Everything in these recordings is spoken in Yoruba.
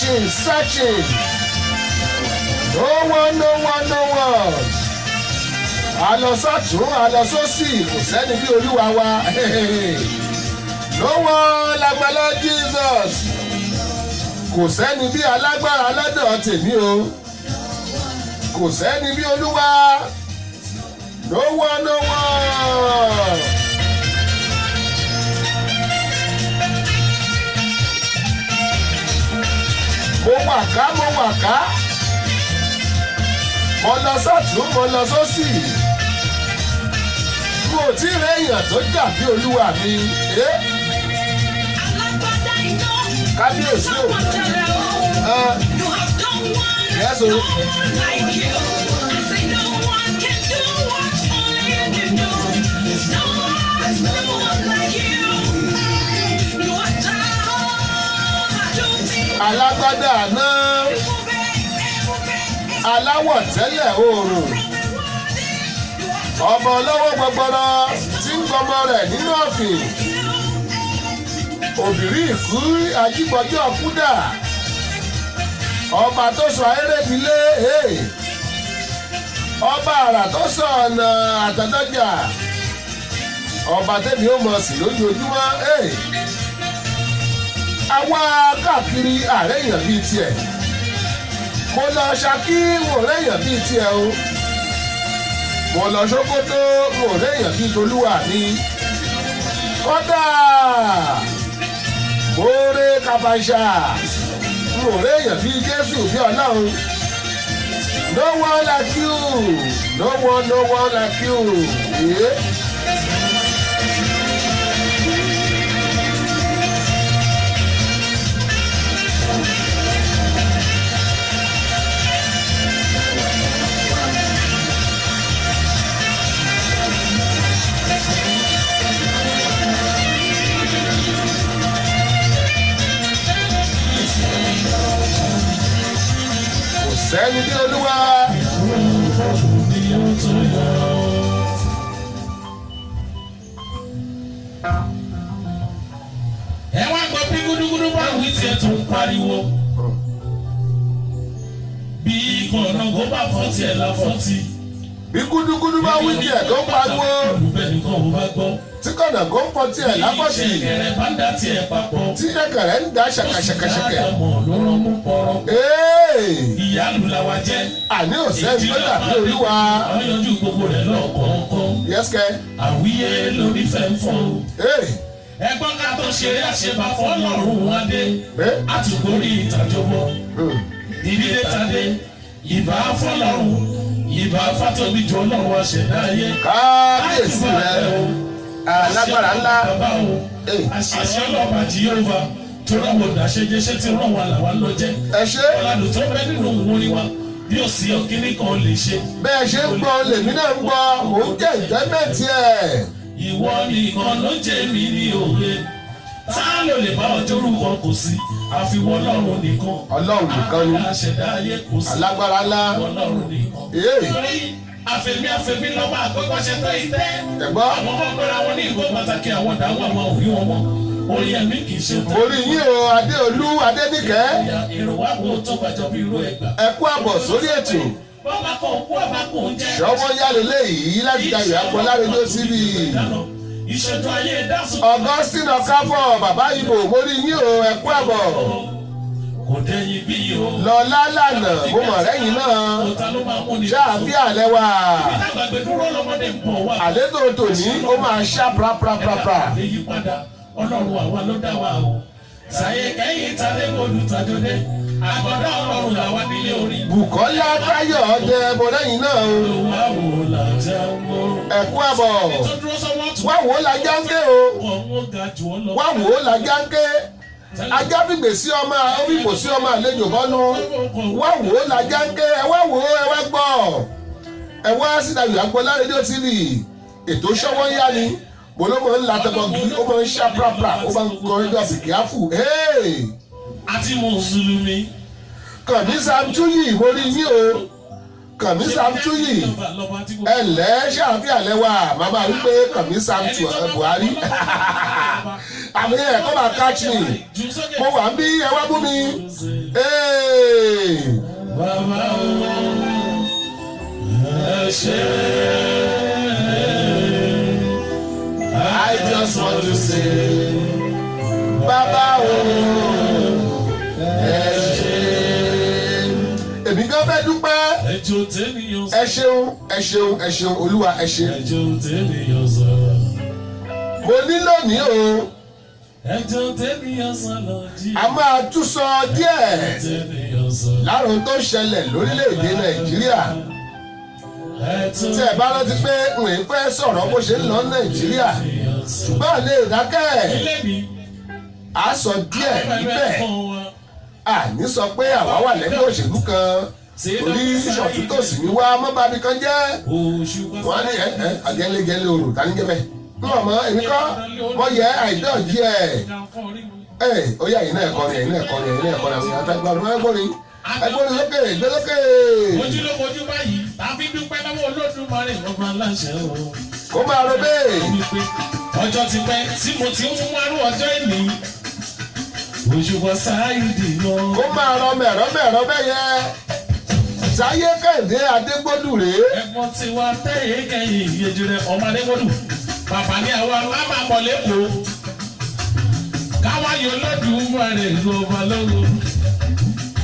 Searching, searching. No one, no one, no one. A lọ sọ́tún, a lọ sósì, kò sẹ́ni bí Olúwa wa. No one like my Lord Jesus. Kò sẹ́ni bí alágbára lọ́dọ̀ tèmi o. Kò sẹ́ni bí Olúwa. No one, no one. Mo wà ká, mo wà ká, mo lọ sọ́tún, mo lọ sósì, mo ò tí ì réèyàn tó dàbí Olúwa mi. Eh? Kábíyèsí o. Yes, o. Alágbádá náà, aláwọ̀ tẹ́lẹ̀ oòrùn, ọmọ ọlọ́wọ́ gbọgbọrọ tí ń gbọmọ rẹ̀ nínú ọ̀fìn, òbírí ìkú ajígbọjọ́ kúdà, ọba tó sọ ayédèdílé, ọba àrà tó sọ ọ̀nà àtàdọ́jà, ọba tẹ́mi ó mọ̀ sí lójoojúmọ́. Àwa káàkiri ààrẹ èèyàn bíi tiẹ̀. Mo lọ Ṣakí, wò réèyàn bíi tiẹ̀ o. Mo lọ Sókótó, wò réèyàn bíi tolúwa mi. Kódà mo ré Kàfàǹṣà, wò réèyàn bíi Jésù, bíi Ọlọ́run. No one like you, no one, no one like you. Yeah. Kò sẹ́ni bí Olúwa. Ẹ wá gbọ́ bí gúdúgúdú bá wí tiẹ̀ tó ń pariwo, bí kọ̀ọ̀nàgó bá fọ́ tiẹ̀ la fọ́ ti. Bí gúdúgúdú bá wí tiẹ̀ tó ń pariwo, Olùbẹ̀ nìkan ò bá gbọ́. tí kọ̀nàgó ń pọ̀ tiẹ̀ lápọ̀sì, Bí ṣẹ̀kẹ̀rẹ̀ bá ń dá tiẹ̀ papọ̀, tí ṣẹ̀kẹ̀rẹ̀ ń dá ṣàkàṣàkàṣàkẹ̀. Àdàmọ̀ ló rán mú pọ̀rọ̀. Ee, Ìyálù làwa jẹ́. àní ò sẹ́ni tó dàbí Olúwa. Àwọn yanjú gbogbo rẹ̀ lọ́kọ̀ọ̀kan. Yẹ́sìkẹ́. Àwíyé lórí fẹ́ ń fọ́ o. Ee, Ẹgbọ́n ká tó ṣeré àṣebà fọlọ́run wá dé. ee, Àtùgbórí ìtàjọbọ. Ìdílé tadé. Ìbá fọlọ́run. Ìbá fátóbi jọ ọlọ́run aṣẹ̀dá ayé. Kábíyèsí rẹ, alágbára ńlá. Bàbá o. Ee, Àṣẹ ọlọ́ba Jèhófà tó rán wọn dàṣẹ́jẹṣẹ́ tí rán wọn làwa lọ jẹ́. Ẹ ṣé. Ọ̀làdùn tó bẹ nínú òun orin wa bí ó sì ọ̀kíní kan lè ṣe. Bẹ́ẹ̀ ṣe ń gbọ́ lèmi náà ń gbọ́, mò ń jẹ́ ìjẹ́mẹ̀tì ẹ̀. Ìwọ nìkan ló jẹ́ mi ní òye. Tá ló lè bá ọjọ́ orúkọ kò sí, àfiwọ́ Ọlọ́run nìkan. Ọlọ́run nìkan ni. Aṣẹ̀dá ayé kò sí. Alágbára ńlá. Ọlọ́run nìkan. Ee. Torí àfẹ̀mí àfẹ̀mí lọ́ba àkọ́kọ́ ṣe tó ìtẹ́. Ẹ̀gbọ́n. Àwọn ọmọ gbọ́ra wọn ní ìgò pàtàkì àwọn ìdáhùn àwọn òrí wọn mọ́. Orí ẹ̀mí kì í ṣe tó. Mo rí yín o, Adéolú Adéníkẹ́. Èrò wa wo tó gbàjọ bí irú ẹgbà. Ẹ kú àbọ̀ sórí ètò. Bọ́lá kò kú àbá kò ń jẹ́. Ṣọwọ́ yálé léyìí láti Dayọ̀ Agboola rédíò TV. Ìṣètò ayé dásùn. Augustine Ọ̀káfọ̀, bàbá Ibo, mo rí yín o, ẹ kú àbọ̀. Kò dẹ́yìn bí o. Lọ́lá lànà, mo mọ̀ rẹ́yìn náà. Òta ló máa mú ni. Ṣáàbí àlẹ́ wa. Ìdàgbàgbé dúró lọ́mọdé ń bọ̀ wá. Àlétò tòní, ó máa ṣá prapraprapra. Lè yí padà, Ọlọ́run àwa ló dá wa o. Sàyè kẹ́yìn tàdé olùtàjọdé. Àgọ́dá Ọlọ́run làwa nílé orin. Bùkọ́lá Táyọ̀ ọdẹ, mo rẹ́yìn náà o. Wá wò làjà mọ́. Ẹ kú àbọ̀. Tó dúró sọ́wọ́ tún. Wá wò ó la jáńké o. Ọ̀hún ga jù ọ́ lọ. Wá wò ó la jáńké. Ajá fìgbè sí ọmọ, ó fìbò sí ọmọ àlejò bọ́nu. Wá wò ó la jáńké, ẹ wá wò ó, ẹ wá gbọ́. Ẹ wá sí Dayọ̀ Agboola rédíò TV. Ètò ṣọwọ́ ń yá ni. Mo ló máa ń la tọmọgì, ó máa ń ṣá prapra, ó máa ń kọrin jọ bìkíáfù. Àti mùsùlùmí. Kànní Samtúyì, mo rí yín o. Kànmí Samtuyi, ẹ ǹlẹ́, ṣàlàfíà lẹ́wà? Màmá wípé Kànmí Samtu Buhari àmì ẹ̀ kọ́ máa catch me. Mo wà ń bí, ẹ wá bú mi. Hey! Bàbá o, ẹ ṣé. I just want to say, Bàbá o, ẹ ṣé. Èmi gan fẹ́ dúpẹ́. Ẹjọ́ tèmi yàn Ẹ ṣeun, ẹ ṣeun, ẹ ṣeun, Olúwa, ẹ ṣe. Ẹjọ́ tèmi yàn sọ. Mo ní lónìí o, Ẹjọ́ tèmi yàn sọ lọ jí. a máa tún sọ díẹ̀ Tèmi yàn sọ. lára ohun tó ń ṣẹlẹ̀ lórílẹ̀‐èdè Nàìjíríà. Ẹjọ́ Tí ẹ bá rántí pé n ò fẹ́ sọ̀rọ̀ bó ṣe ń lọ Nàìjíríà, tèmi yàn sọ. ṣùgbọ́n àlè ìdákẹ́ Ilé mi. à sọ díẹ̀ níbẹ̀. Àní sọ pé àwa wà lẹ́gbẹ́ òṣèlú kan, torí ṣọ̀túntòsì ní wá mọ́bàbí kan jẹ́. Wọ́n á ní ẹ ẹ àjẹlẹ́jẹlẹ́ òrò tani jẹ́ bẹ́ẹ̀ ń wọ̀n mọ́ èmi kọ́ mọ́ yẹ àìdọ́jì ẹ̀ ẹ̀. Ó yá, ẹ̀yin náà kọrin, ẹ̀yin náà kọrin, ẹ̀yin náà kọrin. Àwọn èèyàn àtàgbà ẹgbọ́rin, ẹgbọ́rin sókè, gbé sókè. Ojú ló mojú báyìí, tàbí dúpẹ́ lọ́wọ́ Olódùmarè ọba aláṣẹ o. Kó máa ro bẹ́ẹ̀. Wípé ọjọ́ ti pẹ́ tí mo ti ń wárú ọjọ́ ìní. Òṣùpá Sáìdì lọ. Kó máa rọ mẹ̀rọ mẹ̀rọ bẹ́ẹ̀ yẹ. Sáyé Kẹ́hìndé Adégbòdù rèé. Ẹ̀gbọ́n tí wàá tẹ̀yẹ kẹ́yìn ìyẹ́jú rẹ̀ ọmọ Adégbòdù. Bàbá ní àwa á máa bọ̀ lẹ́kọ̀ọ́. Káwá yóò Olódùmarè lọ́ba lọ́wọ́.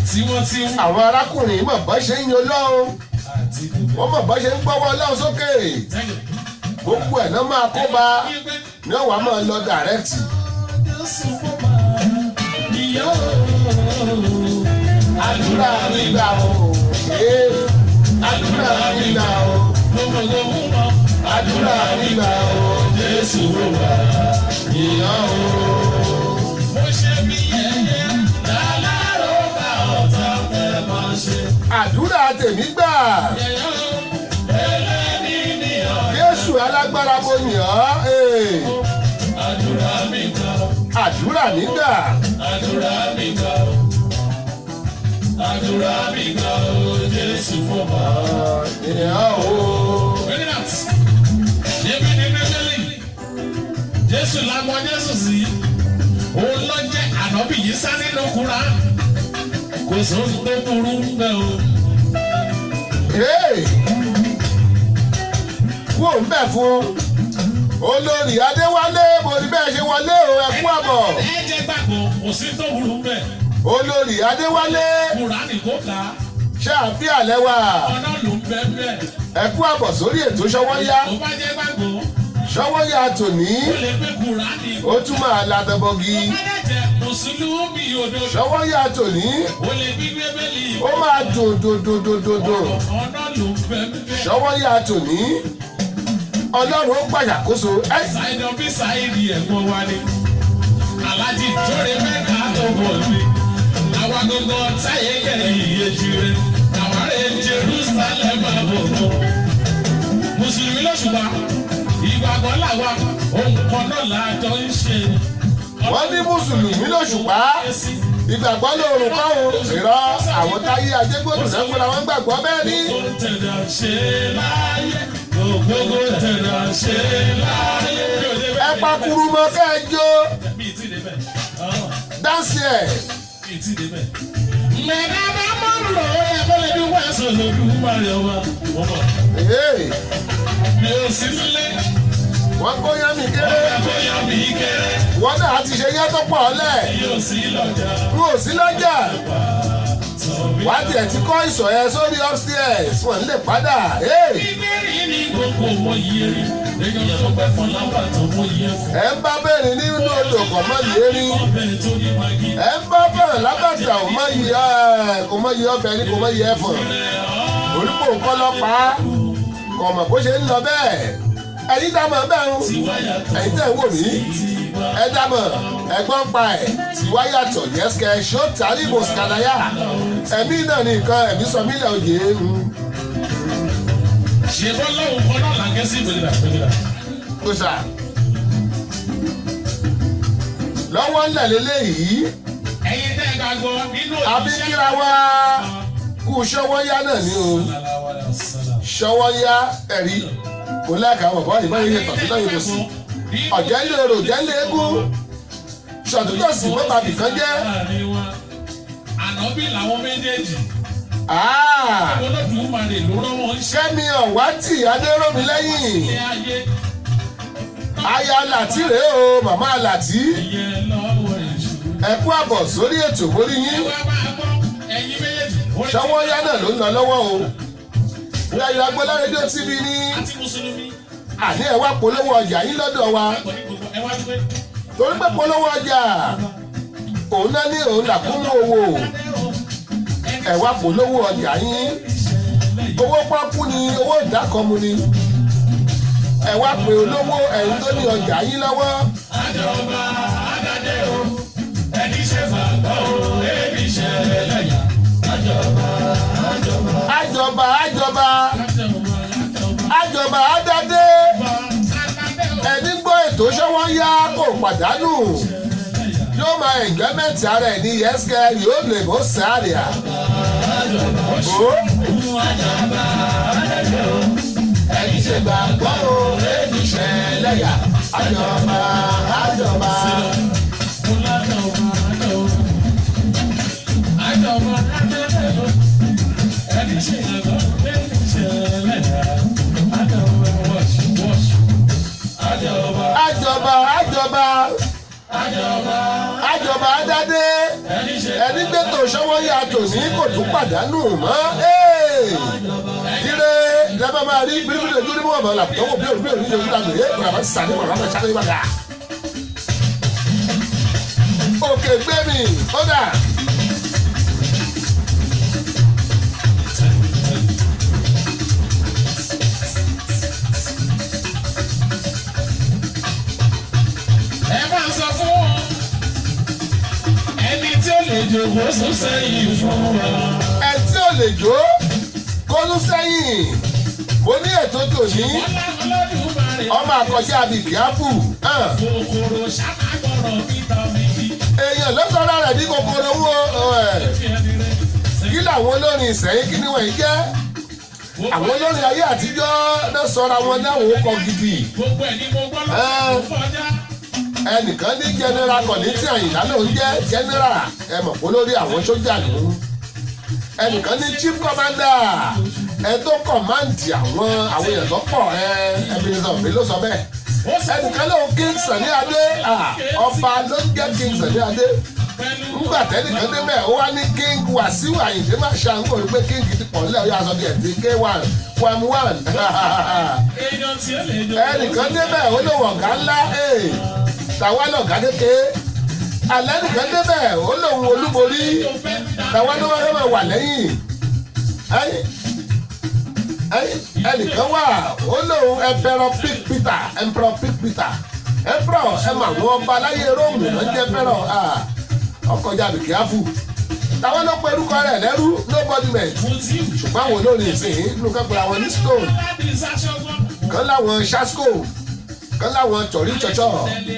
Tí wọ́n ti ń. Àwọn arákùnrin mọ̀ bọ́ ṣe ń yan Ọlọ́run, Àti dúpẹ́. wọ́n mọ̀ bọ́ ṣe ń gbọ́wọ́ Ọlọ́run sókè. Thank you. Gbogbo ẹ̀ náà máa kó ba ní ọ̀wá máa lọ direct. Jésù kó máa ìyá o. Àdúrà mi gbà o, ee, àdúrà mi gbà o. Gbogbo mọ́. Àdúrà mi gbà o. Jésù kó máa ìyá o. Mo ṣe bí yẹyẹ lálárò bá ọ̀tá fẹ́ máa ṣe. Àdúrà tèmi gbà. Yẹyẹ o, ẹlẹ́ni ní ọ̀yọ́. Jésù alágbára, mo yàn ọ́, ee. Àdúrà mi gbà, Àdúrà mi gbà. Àdúrà mi gbà, àdúrà mi gbà o, Jésù fún wa. Ìyá o. President, ṣebí ní Bíbélì, Jésù la mọ̀ Jésù sí, òun ló jẹ́ ànábì yìí sá nínú Kúránì. Kò sóhun tó burú ń bẹ̀ o. Hey! Kú òun bẹ̀ fún olórí Adéwálé, mo ní bẹ́ẹ̀ ṣe wọlé o, ẹ kú àbọ̀. Ẹ jẹ́ gbàgbọ́, kò sí tó burú ń bẹ̀. Olórí Adéwálé. Kúránì kò kà á, Ṣáàfíà lẹ́wà? Ọ̀nà ló ń bẹ́ bẹ́ẹ̀. Ẹ kú àbọ̀ sórí ètò Ṣọwọ́yá. Tó bá jẹ́ gbàgbọ́, Ṣọwọ́yá tòní, ó lè gbé Kúránì. ó tún máa ladọ́bọ́gí. Tó bá dẹ̀ jẹ́ Mùsùlùmí òdodo, Ṣọwọ́yá tòní, ó lè gbé Bíbélì. ó máa dùn dùn dùn dùn dùn dùn. Ọ̀nà ló ń bẹ́ bẹ́ẹ̀. Ṣọwọ́yá tòní, Ọlọ́run ó gbàyàkóso ẹ. Ṣáìdọ̀ bí Ṣáìdì ẹ̀gbọ́n wa ni. Aláàjì tóre mẹ́ta tó bọ̀ ni. Àwa gbogbo táyé kẹ́yìn ìyẹ́jú rẹ̀. Àwa rẹ̀ Jerusalem àbọ̀ mọ́. Mùsùlùmí lóṣùpá, ìgbàgbọ́ làwa, ohun kan náà la jọ ń ṣe. Wọ́n ní mùsùlùmí lóṣùpá, ìgbàgbọ́ lóorùn kọ́hún. Ìrọ́, àwọn táyé Ajégbòdù náà fúnra wọn gbàgbọ́ bẹ́ẹ̀ ni. Gbogbo tẹ̀dá ṣe láyé. Gbogbo tẹ̀dá ṣe láyé. Ẹ pakuru mọ́ kẹ́ ẹ jó. Mi ì tí ì débẹ̀. Dáńsì ẹ̀. Mi ì tí ì débẹ̀. Mẹ̀dá bá mọ̀ lò ó yẹ kó lè dúpẹ́ sọ̀rọ̀ dúpẹ́ ọba. Wọ́n bọ̀. Ee, Mi ò sí nílé. Wọ́n kó yán mi kéré. Ọ̀gá bóyá mi kéré. Wọ́n náà ti ṣe yán tó pọ̀ ọ́lẹ̀. Mi ò sí lọ́jà. N ò sí lọ́jà. Sọ mi. Wàá tiẹ̀ ti kọ́ ìsọ̀ ẹ sórí upstairs, wọ́n lè padà. Ee, Bíbélì ní gbogbo mọ iye rí. Èèyàn tó pẹ́ fún lábàtàn mọ iye fún. Ẹ ń bá bẹ̀rẹ̀ nínú odò kò mọ iye rí. Ọbẹ̀ tó ní magi. Ẹ ń bá bẹ̀rẹ̀ lábàtà kò mọ iye ẹ, kò mọ iye ọbẹ̀ ní kò mọ iye ẹ̀fọ̀n. Orípò nǹkan lọ pa á. Kò mọ̀ bó ṣe ń lọ bẹ́ẹ̀. Ẹ̀yin dá mọ̀ bẹ́ẹ̀ ń. Tiwa yàtọ̀. Ẹ̀yin tẹ̀ ń wò mí. Tiwa. Ẹ dá mọ̀, ẹ̀gbọ́n pa ẹ̀. Tiwa yàtọ̀ yẹ́sìkẹ́ ṣó tàrí ìbò sàdáyà. Ẹ̀mí náà ní nǹkan ẹ̀mí sọ mílẹ̀ òye. Ṣé bọ́lá òun kan náà là ń gẹ́ sí ìgbèlè ìgbèlè. Kóṣà. Lọ́wọ́ ńlẹ̀ lélẹ́yìí. Ẹ̀yin tẹ́ ẹ gbàgbọ́ nínú Àbí kíra wá kú ṣọwọ́ yá náà ni o. Ṣọwọ́ yá ẹ̀rí kò lẹ́ẹ̀ka bọ̀bọ̀ ìbọn yìí ṣe tọ̀tún lọ́yìn kò sí. Ọ̀jẹ̀ ń lé orò, ọ̀jẹ̀ ń lé eégún. Ṣọ̀túntọ̀sì mọ́ bàbí kan jẹ́. Ànábì làwọn méjèèjì. Ah! Olódùmarè ló rán wọn ṣe. Kẹ́mi Ọ̀wátì Adéròmí lẹ́yìn. Ilé ayé Aya Làtí rèé o, màmá Làtí. ìyẹn lọ́wọ́ èṣù. Ẹ kú àbọ̀ sórí ètò mórí Ẹ yín. wá máa gbọ́ ẹ̀yin méjèèjì. Orin tí Ṣọwọ́ yá náà ló ń lọ lọ́wọ́ o. Dayo Agboola Rédíò TV ní àti Mùsùlùmí. àní ẹ wá polówó ọjà yín lọ́dọ̀ wa. Ẹ̀kọ́ ní gbogbo ẹ wá dúpẹ́. Torí pé polówó ọjà òun náà ní òun làkúnmú owó. Ẹ wá polówó ọjà yín. Owó pákú ni owó ìdákọ̀mu ni. Ẹ wá pè olówó ẹ̀yin tó ní ọjà yín lọ́wọ́. Àjọba àdàdé o, ẹni ṣe gbàgbọ́ o, èmi ṣe lẹ́yà. Àjọba àjọba Àjọba àjọba àjọba àjọba àjọba àdádé. àdàdé o. Ẹni gbọ́ ètò ṣọwọ́ yá kò pàdánù. Yóò máa enjoyment ara ẹ̀ ní yẹ́sìkẹ́ yóò lè bó sáré à. Ó Àjọba àdàdé o, ẹni ṣe gbàgbọ́ o, ẹni ṣe lẹ́yà. Àjọba àjọba. àjọba àjọba àjọba àdàdé o, ẹni ṣe gbàgbọ́ ẹni ṣe lẹ́yà. Àjọba wọ́ọ̀ṣì wọ́ọ̀ṣì. Àjọba Àjọba àjọba àjọba àjọba àdádé. ẹni ṣe Ẹni gbẹ́tò ṣọwọ́ yá tòní kò tún pàdánù mọ́. Ire lẹ́bàá máa rí bíríbírí ojú rí mọ́ ọ̀bọ̀n làbùtọ́wò bí òun bí òun ní ojú dàgbé. Bàbá sàní bàbá sàní bàbá. Òkè gbé mi, ó dà. Ẹ máa sọ fún wọn ẹni tí ó lè jòkó sún sẹ́yìn fún wa. Ẹ tí ò lè jó kó tún sẹ́yìn. Mo ní ètò tòní Ọlá Olódùmarè ọmọ àkọjá àbíkíáfù. Kòkòrò ṣàkàgbọ̀rọ̀ peter bíbí Èèyàn ló sọ̀rọ̀ rẹ̀ ní kòkòrò owó ẹ̀. fi ẹni rẹ̀. Kí làwọn olórin ìsẹ̀yìn kí ni wọ́n jẹ́? Àwọn olórin ayé àtijọ́ ló sọra wọn láwọn ó kọ gidi. Gbogbo ẹ̀ ni mo gbọ́ lọ́sẹ̀ tó kọjá. Ẹnìkan ní general Kollington Àyìnlá ló ń jẹ́ general, ẹ mọ̀ pé lórí àwọn sójà lòun. Ẹnìkan ní chief commander, ẹ tó kọ̀máǹdì àwọn èèyàn tó pọ̀, ẹ Ebenezer Obey ló sọ bẹ́ẹ̀. Ó sọ fún Ẹnìkan lóun King Sunny Adé, ọba ló ń jẹ́ King Sunny Adé. pẹ̀lú Ńgbà tẹ́nìkan débẹ̀ ó wá ní King Wasiu Ayinde Marshal, ń kò rí pé King ti pọ̀ nílẹ̀, ó yà sọ bí ẹ̀ ti K1 1 1. Èèyàn tí ó lè jòkó. Ẹnìkan débẹ̀ ó lóun ọ̀gá ńlá, tàwa lọ̀gá kékeré. Alẹ́ nìkan débẹ̀ ó lóun olúborí, tàwa ló wá fẹ́ wà lẹ́yìn. Ẹnìkan wà ó lóun Emperor Pick Peter, Emperor Pick Peter, Emperor ẹ mà wọn ọba láyé Róòmù ló ń jẹ́ Emperor, ọkọjá bìkíáfù. Tàwa ló pe orúkọ rẹ̀ lẹ́rú, nobody met. Mutiu Ṣùgbọ́n àwọn olórin ìsìn nínú kan pé àwọn ní stone Aládìí Sàṣọgbọ́n. kan láwọn ṣasco kan láwọn tọ̀rí tsọ̀tsọ̀,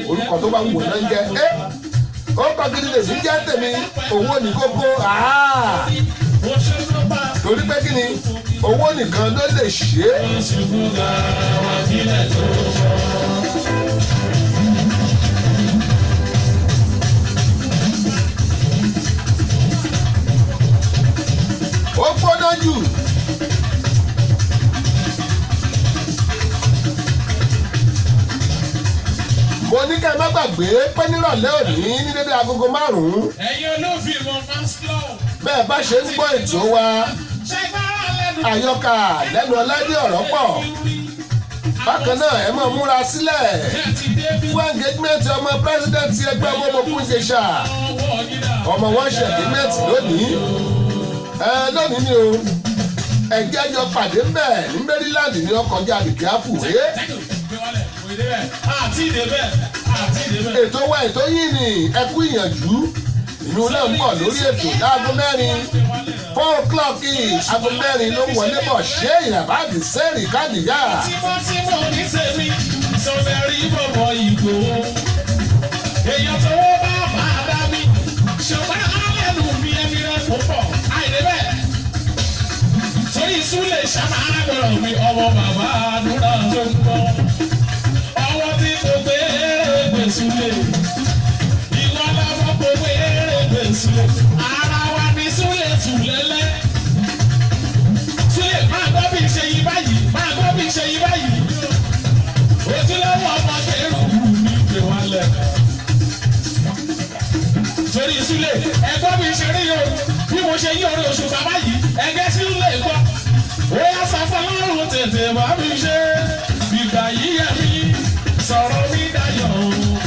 orúkọ tó bá wù wọ́n náà ń jẹ́. Ẹ́ orúkọ gidi lè fi jẹ́ tèmi, owó ní kókó, Òṣèlú bá torí pé kí ni owó nìkan ló lè ṣe é. ṣubú ga wá kílẹ̀ tó mọ́. Ó gbóná jù. Mo ní ká ẹ má gbàgbé pé nírọ̀lẹ́ òní ní dédé agogo 5 Ẹ̀yin olófin mọ fans club. bẹ́ẹ̀ bá ṣe ń gbọ́ ètò wa Ṣé gbára lẹ́nu? àyọkà lẹ́nu ọládé ọ̀rọ̀ pọ̀. Bákan náà ẹ máa múra sílẹ̀ fún engagement ọmọ president ẹgbẹ́ Ọmọbókun Ìjẹ̀ṣà. Ọmọ wọn ṣe engagement lónìí, ẹ lónìí ni o. Ẹjẹ́ jọ pàdé ńbẹ̀ ní Maryland ní ọkọjá àbíkíáfù. Ètò wa ètò yìí ni ẹ kú ìyànjú ìlú náà ń bọ̀ lórí ètò láago 4, 4 o'clock, aago 4 ló ń wọlé bọ̀. Ṣé ìyàbáàdì sẹ́ẹ̀rì káàdìyà. Tímọ́tímọ́ ní tèmi, sọ̀bẹ̀rì bọ̀bọ̀ ìgò. Èèyàn tó wọ́n bá máa dá mi, ṣùgbọ́n alẹ́nu mi ẹni rẹ̀ kò pọ̀, àìdè bẹ́ẹ̀. Torí Súlè ṣàmà gbọ́dọ̀ mi ọmọ bàbá àdúrà tó ń bọ̀. Ọwọ́ tí mo gbé gbé Súlè. Ìwọ lọ́mọ mo gbé gbé Súlè. Ara wa ni Súlè Sùlẹ́lẹ́. Súlè máa gbọ́ bí ṣe yí báyìí, máa gbọ́ bí ṣe yí báyìí. Ojúlówó ọmọ kẹrù mi gbé wálẹ̀. Torí Súlè, ẹgbọ́n mi ṣe rí o, bí mo ṣe yí orí oṣù bàbá yìí, ẹgẹ́ sí lè gbọ́. Ó yá sọ fọlọ́run tètè bá mi ṣe, ìgbà yìí yẹ mi, sọ̀rọ̀ mi dayọ̀,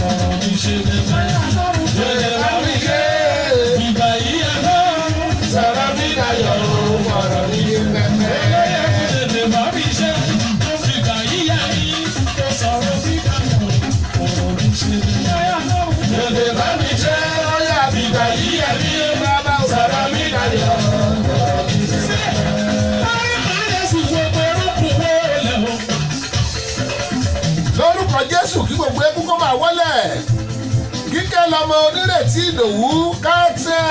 ọ̀rọ̀ mi ṣe bẹ̀rẹ̀. Tètè bá mi ṣe, ìgbà yìí yẹ mi, Sọ̀rọ̀ mi dayọ̀ ọ̀rọ̀ mi ṣe pẹpẹ. tètè bá mi ṣe, ìgbà yìí yẹ mi, sọ̀rọ̀ mi dayọ̀, ọ̀rọ̀ mi ṣe bẹ̀rẹ̀. Tètè bá mi ṣe, Ọ̀yà ìgbà yìí yẹ mi, bàbá sọ̀rọ̀ mi dayọ̀. Lórúkọ Jésù, kí gbogbo eégún kó máa wọlẹ̀. Kíkẹ́ lọmọ Onírètí Ìdòwú káàtẹ́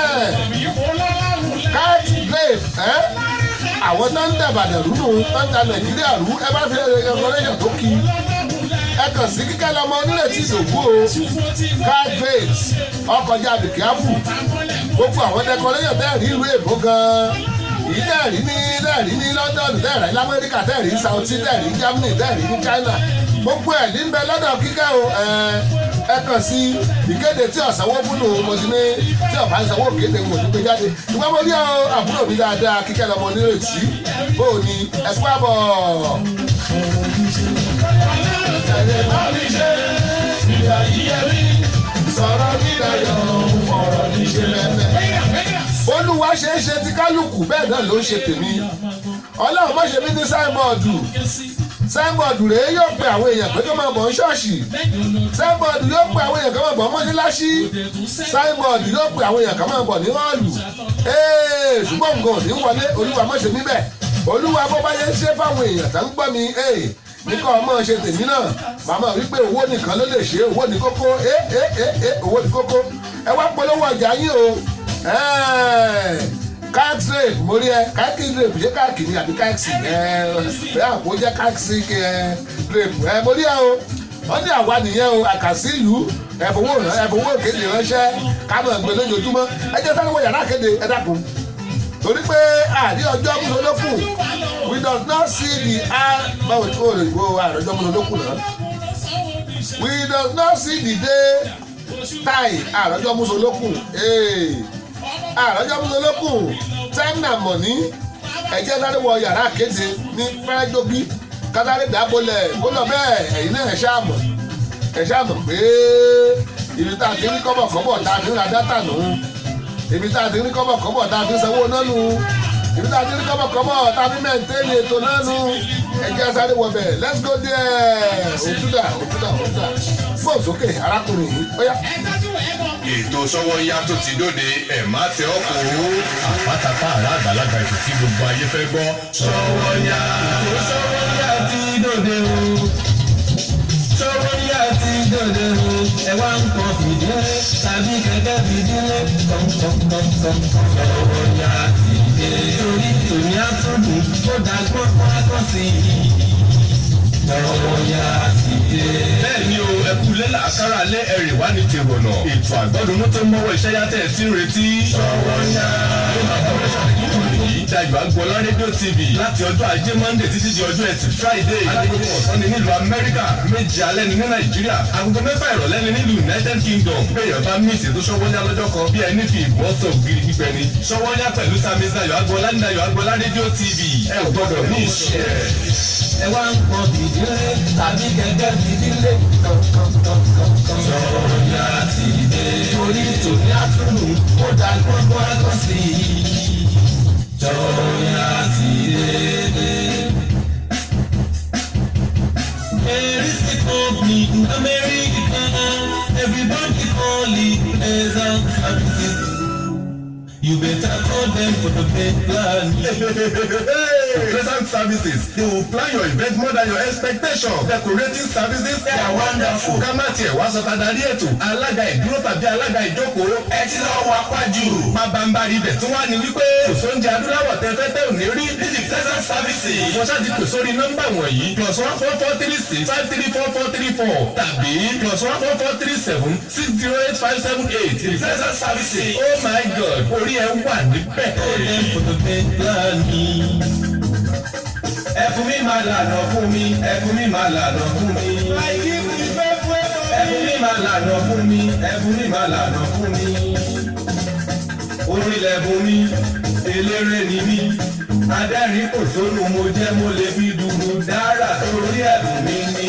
cat grape ẹ́ àwọn tó ń dàbàdàn rú nù, tó ń da Nàìjíríà rú. Ẹ bá fi ẹ̀rọ tó kí ẹ kàn sí Kíkẹ́ lọmọ Onírètí Ìdòwú o. Cat grapes ọkọjá bìkíáfù. Gbogbo àwọn decoration tẹ́ẹ̀rí ìlú èbó gan-an èyí tẹ́ẹ̀rí ní London, tẹ́ẹ̀rí ní Amẹ́ríkà, tẹ́ẹ̀rí ní Saudi, tẹ́ẹ̀rí ní Germany, tẹ́ẹ̀rí ní China, gbogbo ẹ̀ ní bẹ lọ́dọ̀ Kíkẹ́ o. Ẹ kàn sí ìkéde tí ọ̀sánwó fúnnu. Mo ti ní tí ọ̀bá ń sanwó kéde, mo ní gbé jáde. Ṣùgbọ́n mo ní ọ àbúrò mi dáadáa, Kíkẹ́ lọmọ Onírètí, bó o ní ẹ kú àbọ̀. Tẹ̀lé bá mi ṣe, ìgbà yìí yẹ mí, Sọ̀rọ̀ mi dayọ̀ ọ̀rọ̀ mi ṣe lẹ́fẹ̀ẹ́. Olúwa ṣe é ṣe ti kálukú, bẹ́ẹ̀ náà ló ń ṣe tèmi. Ọlọ́run má ṣe mí ní signboard. Signboard rèé, yóò pe àwọn èèyàn pé kó máa bọ̀ ní ṣọ́ọ̀ṣì. Signboard yóò pe àwọn èèyàn kó máa bọ̀ mọ́ṣáláṣí. Signboard yóò pe àwọn èèyàn kó máa bọ̀ ní hall. Ee, ṣùgbọ́n nǹkan ò ní wọlé. Olúwa má ṣe mí bẹ́ẹ̀. Olúwa, bó bá yẹ ń ṣe fáwọn èèyàn tó ń gbọ́ mi, ee, ní kọ́ ọmọ ṣe tèmi náà. Màmá wípé owó nìkan ló lè ṣe, owó ní kókó. Ee, ee, ee, ee, owó ní kókó. Ẹ wá polówó ọjà yín o. Cat rape, mo rí ẹ. Káàkiri rape, ṣé káàkiri àbí káàkiri ẹ? Bẹ́ẹ̀ àpò jẹ́ káàkiri rape ẹ. Mo rí ẹ o. Wọ́n ní àwa nìyẹn o. Àkàsí ìlú ẹ̀fọwọ́ kéde ránṣẹ́ kámọ̀ gbé lójoojúmọ́. Ẹ jẹ́ sáré wọ yàrá kéde, ẹ dákun, torí pé àrí ọjọ́ múlòlókù. We does not see the báwo tí wọ́n lè gbọ́ àròjọ́ múlòlókù náà. We does not see the day time. Àròjọ́ múlòlókù, àròjọ́ múlòlókù. Time na money. Ẹ jẹ́ sáré wọ yàrá kéde ní fẹ́rẹ́jógí, kátàrí dábòlẹ̀ kó lọ bẹ́ẹ̀. Ẹ̀yin náà ẹ ṣáà mọ̀ pé ibi tá a ti rí kọ́bọ̀kọ́bọ̀ tá a fi ń ra data nù, ibi tá a ti rí kọ́bọ̀kọ́bọ̀ tá a fi ń sanwó náà nù, ibi tá a ti rí kọ́bọ̀kọ́bọ̀ tá a fi maintain ètò náà nù. Ẹ jẹ́ sáré wọ bẹ̀. Let's go there. Òtúdà, òtúdà, òtúdà. Gbọ́n sókè, arákùnrin yìí, ó yá. Ètò Sọ́wọ́nyá tó ti dóde, ẹ̀ má tẹ ọ́ kó. Àpátápá àrà àgbàlagbà, ètò tí gbogbo ayé fẹ́ gbọ́. Sọ́wọ́nyá. Ètò Sọ́wọ́nyá ti dòde o. Sọ́wọ́nyá ti dòde o. Ẹ wá ń kọ́ fìdílé tàbí kẹ̀kẹ́ fìdílé kọ̀ǹkọ̀ǹkọ̀ǹkọ̀. Sọ́wọ́nyá ti dé. Torí tòní àtúndùn ó dàgbọ́n fún akọ́sí. Sọ́wọ́nyá ti dé. Bẹ́ẹ̀ ni o, ẹ kú lẹ́là àkàrà lé ẹ̀rì wá ní tèrò ọ̀nà. Ètò àgbọ̀dúnú tó mọ́wọ́ iṣẹ́ yá tẹ̀ tí ń retí. Sọ́wọ́nyá. Yìí Dayọ̀ Agboola Rédíò TV láti ọjọ́ Ajé Monday títí di ọjọ́ Ẹtì Friday. Agogo ọ̀sán ni nílùú Amẹ́ríkà, 7 alẹ́ ni ní Nàìjíríà, agogo 6 ìrọ̀lẹ́ ni nílùú United Kingdom. Bẹ́ẹ̀ bá miss ètò Sọ́wọ́nyá lọ́jọ́ kan, bí ẹni fi ìbọn sọ ògiri gbígbẹ ni. Sọ́wọ́nyá pẹ̀lú Sami Dayọ̀ Agboola ní Dayọ̀ Agboola Rédíò TV, ẹ ò gbọ́dọ̀ miss ẹ̀. Ẹ wá ń pọn fìdílé tàbí kẹ̀kẹ́ fìdílé kọ̀ǹkọ̀ǹkọ̀ǹkọ̀. Sọ́wọ́nyá ti dé. Torí tòní àtúndùn ó dàgbọ́n fún akọ́sí. Sọ́wọ́nyá ti dé. There is a company in America. Everybody call it Pleasant Services. You better call them for the best plan. The Pleasant Services, they will plan your event more than your expectation. Decorating services, they are wonderful. Ká má tiẹ̀ wá sọ tadarí ètò, alága ìdúró tàbí alága ìjókòó. Ẹ ti lọ wá pájú. Pabambari ibẹ̀ tún wá ní wípé kò sóúnjẹ adúláwọ̀ tẹ fẹ́ tẹ́ ò ní rí ní The Pleasant Services. Wọ́n ṣáà ti pè sórí nọ́mbà wọ̀nyí: +1 443 653 4434 tàbí +1 443 760 8578. The Pleasant Services. Oh my God, orí ẹ wà níbẹ̀. Ẹ̀fún mi máa lànà fún mi, ẹ̀fún mi máa lànà fún mi. Ẹ̀fún mi máa lànà fún mi, ẹ̀fún mi máa lànà fún mi. Orin lẹ̀bùn mi, eléré ni mí. Adẹ́rìn kò sónú mo jẹ́, mo lè fi dùrù dára torí ẹ̀bùn mi ni.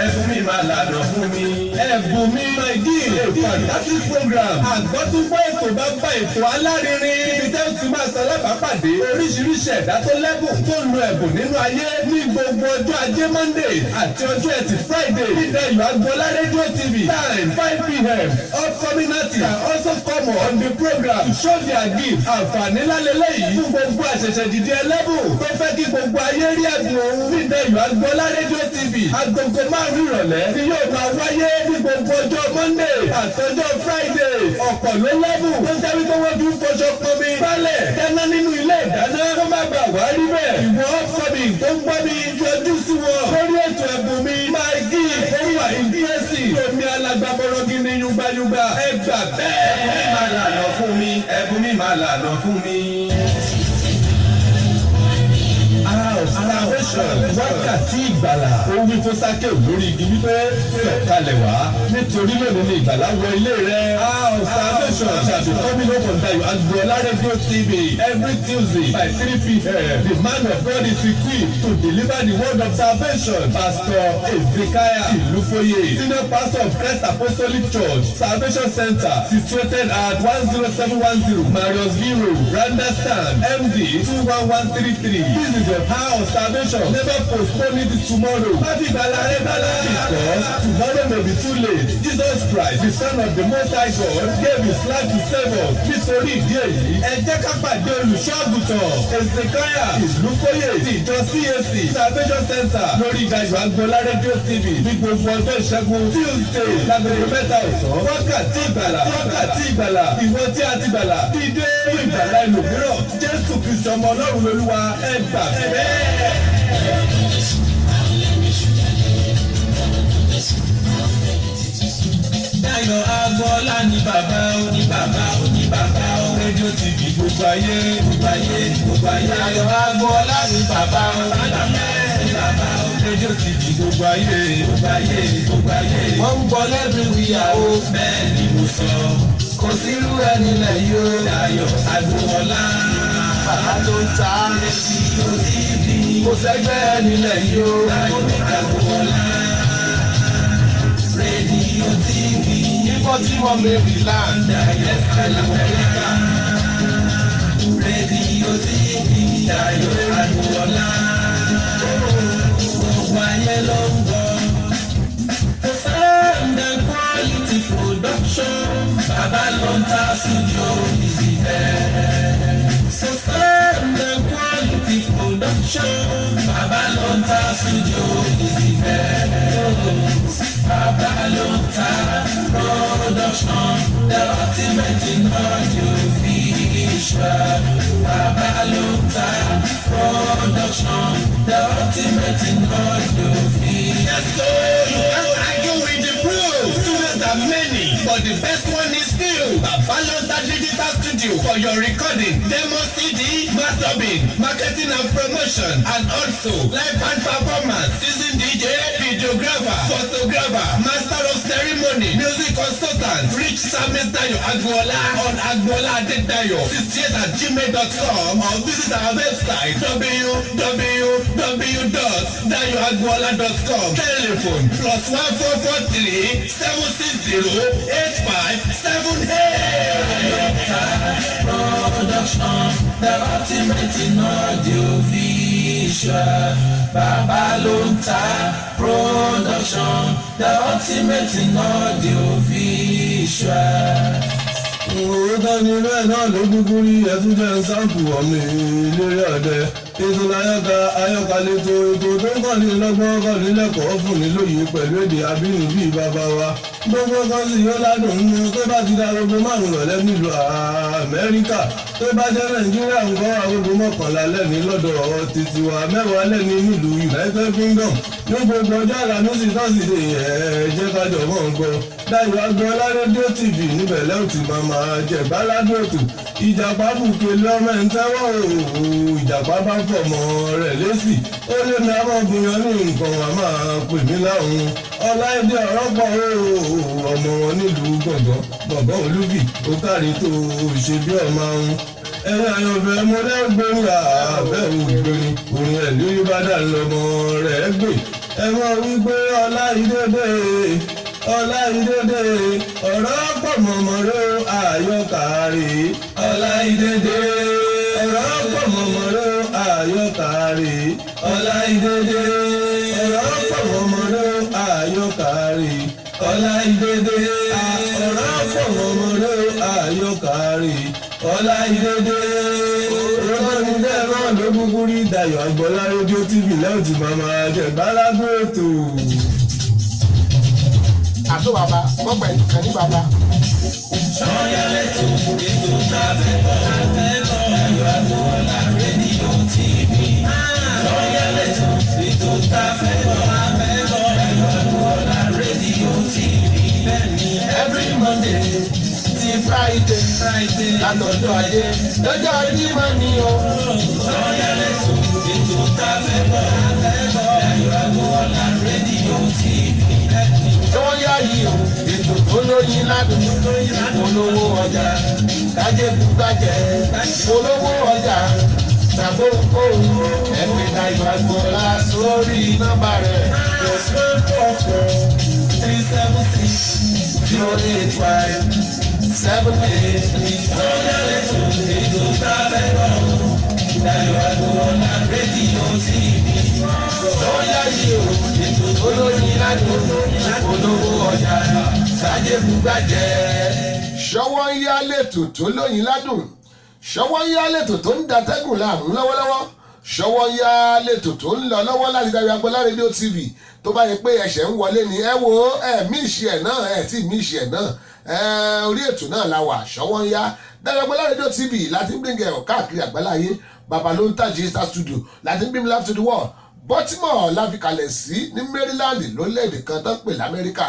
Ẹ̀bùn mi máa lànà fún mi. Ẹ̀bùn mi, my dear, a fantastic program. Àgbọ́túngbọ́ ètò bá bá ètò alárinrin. Ibi tẹ́ ó ti máa sọ alábàápàdé oríṣiríṣi ẹ̀dá tó lẹ́bùn, tó ń lo ẹ̀bùn nínú ayé ní gbogbo ọjọ́ ajé Monday àti ọjọ́ ẹtì Friday. Ní Dayọ̀ Agboola Radio TV, time 5 p.m. Upcoming artists can also come on the program to show their gift. Àǹfààní lálẹ́lẹ́ yìí fún gbogbo àṣẹ̀ṣẹ̀ dìde ẹlẹ́bùn tó fẹ́ kí gbogbo ayé rí ẹ̀bùn òun. Ní Dayọ̀ Agboola Radio TV, agogo 5 ìrọ̀lẹ́ ni yóò máa wáyé ní gbogbo ọjọ́ Monday àtọjọ́ Friday. Ọ̀pọ̀ ló lẹ́bùn tó jẹ́ wípé wọ́n fi ń fọṣọ, pọnmi, gbálẹ̀, dáná nínú ilé ìdáná. Kó má bàa wá rí bẹ́ẹ̀, ìwọ upcoming tó ń gbọ́ mi, yọjú sí wọn lórí ètò ẹ̀bùn mi, my gift. Ó wà ìdíyèsí omi alágbàbọ̀rọ̀ gidi yungbayungba, ẹ gbà bẹ́ẹ̀. Ẹ̀bùn mi máa lànà fún mi, ẹ̀bùn mi máa lànà fún mi. Salvation, wákàtí ìgbàlà. Ó wí fún Sákèù lórí igi wípé, "Sọ̀kalẹ̀ wá, nítorí lónìí ni ìgbàlà wọ ilé rẹ̀." Hour of Salvation shall be coming up on Dayo Agboola Radio TV every Tuesday by 3 p.m. The man of God is equipped to deliver the word of salvation. Pastor Ezekiah Ilufoye, senior pastor of Christ Apostolic Church, Salvation Center, situated at 10710 Marriottsville Road, Randallstown, MD 21133. This is your hour of salvation. Never postpone it to tomorrow. Má fi ìgbàlà rẹ dọ́là. Because tomorrow may be too late. Jesus Christ, the Son of the Most High God, gave his life to save us. Nítorí ìdí èyí, ẹ jẹ́ ká pàdé olùṣọ́-àgùntàn Ezekiah Ìlúkóyè ti ìjọ CAC Salvation Center lórí Dayọ̀ Agboola Radio TV ní gbogbo ọjọ́ ìṣẹ́gun Tuesday lágogo 3 ọ̀sán. Wákàtí ìgbàlà, wákàtí ìgbàlà. Ìwọ tí a ti gbàlà, dídé fún ìgbàlà ẹlòmíràn. Jésù Kristi ọmọ Ọlọ́run lolúwa, ẹ gbà bẹ́ẹ̀. Dayọ̀ Agboola ní bàbá ó, ní bàbá ó, ní bàbá ó. Radio TV, gbogbo ayé, gbogbo ayé, gbogbo ayé. Dayọ̀ Agboola ní bàbá ó, ní bàbá ó, ní bàbá ó. Radio TV, gbogbo ayé, gbogbo ayé, gbogbo ayé. Wọ́n ń gbọ́ l'everywhere o. Bẹ́ẹ̀ ni mo sọ. Kò sírú ẹni lẹ̀ yìí o. Dayọ̀ Agboola. Bàbá ló ń ta. Radio TV. Kò sẹ́gbẹ́ ẹni lẹ̀ yìí o. Dayọ̀ Agboola. Radio TV. Ní Baltimore, Maryland. Dayọ̀ Amẹ́ríkà. Radio TV. Dayọ̀ Agboola. Gbogbo ayé ló ń gbọ́. The sound and quality production. Bàbá ló ń ta studio is the best. So sound and quality production. Bàbá ló ń ta studio is the best. Bàbá ló ń ta production. The ultimate in audio visual. Bàbá ló ń ta production. The ultimate in audio visual. Yes, so you can't argue with the proof. Studios are many, but the best one is still Babalonta Digital Studio for your recording, demo CD, mastering, marketing and promotion, and also live band performance, season DJ, videographer, photographer, master of ceremony, music consultant. Reach Samis Dayo Agboola on agboola adedayo68@gmail.com or visit our website www.dayoagboola.com. Telephone +1 443 760 8578. Production, the ultimate in audio visual. Bàbá ló ń ta production, the ultimate in audio visual. Òótọ́ ni, bẹ́ẹ̀ náà ló kúkú rí. Ẹtún jẹ́ sample ọmọ eléré ọ̀dẹ. Ètò láyọ̀ká ayọ̀ká lẹ́tọ̀ ètò tó ń kọ́ni lọ́gbọ́n kọ́ni lẹ́kọ̀ọ́ fún ni lóye pẹ̀lú èdè abínibí bàbá wa. Gbogbo kan sì yóò ládùn nínú tó bá ti da agogo 5 rọ̀lẹ́ nílùú Amẹ́ríkà. Tó bá jẹ́ Nàìjíríà ń kọ́ agogo 11 lẹ́ni lọ́dọ̀ títí wa 10 lẹ́ni nílùú United Kingdom. Ní gbogbo ọjọ́ Àlàmísì Tọ́sídẹ̀ẹ́ ẹ jẹ́ ká jọ mọ́ ń gbọ́. Dayọ̀ Agboola rédíò TV níbẹ̀ lẹ́wọ̀n tí màmá jẹ̀ báládùn ètò. Ìjàpá bùkẹ́ lọ́mọ ẹ̀ ń tẹ́wọ́ òòó ìjàpá bá fọmọ rẹ̀ lésì. Ó lé mi amọ̀bìnrin ní nǹkan wà máa pè mí láhùn. Ọláìdé ọ̀rọ̀ pọ̀ òòó ọmọ wọn nílùú gbọ̀ngàn gbọ̀ngàn Olúbì ó kárí tó ṣe bí ọmọ ọ̀hún. Ẹ̀yin àyànfẹ́ mo lẹ́gbẹ̀rin àbẹ̀ ògbẹ̀rin orin ẹ̀ lórí bá dà lọ́mọ rẹ̀ gbè. Ẹ mọ̀ wípé Ọláìdé dé Ọláìdédé ọ̀rọ̀ pọ̀ mọ̀mọ́rọ́ àyọkàrí. Ọláìdédé ọ̀rọ̀ pọ̀ mọ̀mọ́rọ́ àyọkàrí. Ọláìdédé ọ̀rọ̀ pọ̀ mọ̀mọ́rọ́ àyọkàrí. Ọláìdédé ọ̀rọ̀ pọ̀ mọ̀mọ́rọ́ àyọkàrí. Ọláìdédé olórí náà ló kúkú rí Dayọ̀ Agboola rédíò TV lẹ́yìn tí màmá jẹ̀gbálágbó ètò. Àtó bàbá wọ́n pẹ̀lú kan ní bàbá. Sọ́yà lẹ́tọ̀ ètò tá a fẹ́ bọ̀ Dayọ̀ Agboola rédíò TV. Sọ́yà lẹ́tọ̀ ètò tá a fẹ́ bọ̀ Dayọ̀ Agboola rédíò TV. Bẹ́ẹ̀ni every Monday ti Friday látọjọ́ ajé lọ́jọ́ Jímọ̀ ni o. Sọ́yà lẹ́tọ̀ ètò tá a fẹ́ bọ̀ Dayọ̀ Agboola rédíò TV. Ṣé yá yìí o ètò tó lóyin ládùn olówó ọjà kájé bùgbàjẹ́ olówó ọjà tàbó kóhùn ẹ̀pẹ̀ Dayọ̀ Agboola sórí nọ́mbà rẹ̀. +1 444 376 085 78. Sọ́yà lẹ́tọ̀ ètò tá a fẹ́ bọ̀ Dayọ̀ Agboola rédíò TV. Sọ́yà yìí o ètò tó lóyin ládùn olówó ọjà kájé bùgbàjẹ́. Ṣọwọ́ ń yá lẹ́tò tó lóyin ládùn, ṣọwọ́ ń yá lẹ́tò tó ń datẹ́gùn láàmú lọ́wọ́lọ́wọ́, ṣọwọ́ ń yá lẹ́tò tó ń lọ lọ́wọ́ láti Dayọ̀ Agboola rédíò TV. Tó bá yẹ pé ẹ̀ṣẹ̀ ń wọlé ni ẹ wo ẹ mí ìṣe ẹ̀ náà ẹ tí mí ìṣe ẹ̀ náà ẹ orí ètò náà la wà. Ṣọwọ́ ń yá Dayọ̀ Agboola rédíò TV láti ń gbìngẹ̀ ọ̀ káàkiri àgbáláyé. Bàbá ló ń tàjí Star Studio láti ń bí mi live to the world. Baltimore la fi kalẹ̀ sí ní Maryland lórílẹ̀‐èdè kan tó ń pè l'Amẹ́ríkà.